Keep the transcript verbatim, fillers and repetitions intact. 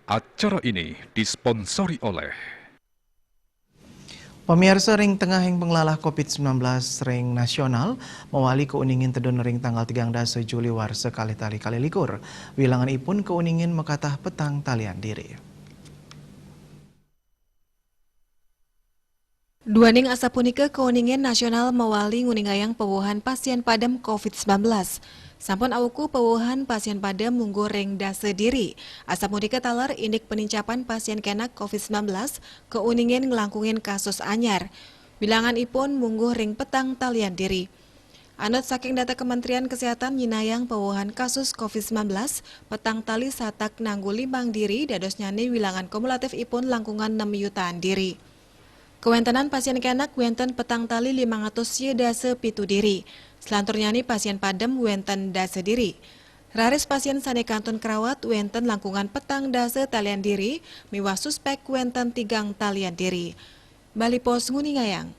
Acara ini disponsori oleh Pamiarsa, ring tengahing panglalah covid sembilan belas ring nasional, mawali kauningin tedun ring tanggal tigang dasa Juli warsa kalih tali kalih likur. Wilangan ipun kauningin makatah petang talian diri. Duaning asapunika kauningin nasional mawali nguningayang pawuhan pasien padem covid sembilan belas. Sampun auku pawuhan pasien padem mungguh ring dasa diri. Asapunika taler indik panincapan pasien kenak covid sembilan belas kauningin nglangkungin kasus anyar. Wilangan ipun mungguh ring petang talian diri. Anut saking data Kementerian Kesehatan nyinayang pawuhan kasus covid sembilan belas, petang tali satak nanggu limbang diri, dadosnyane wilangan kumulatif ipun langkungan enam yutaan diri. Kawentenan pasien kenak wenten petang tali limang atus sia dasa pitu diri. Selanturnyane pasien padem wenten dasa diri. Raris pasien sane kantun karawat wenten langkungan petang dasa talian diri, miwah suspek wenten tigang talian diri. Bali Post nguningayang.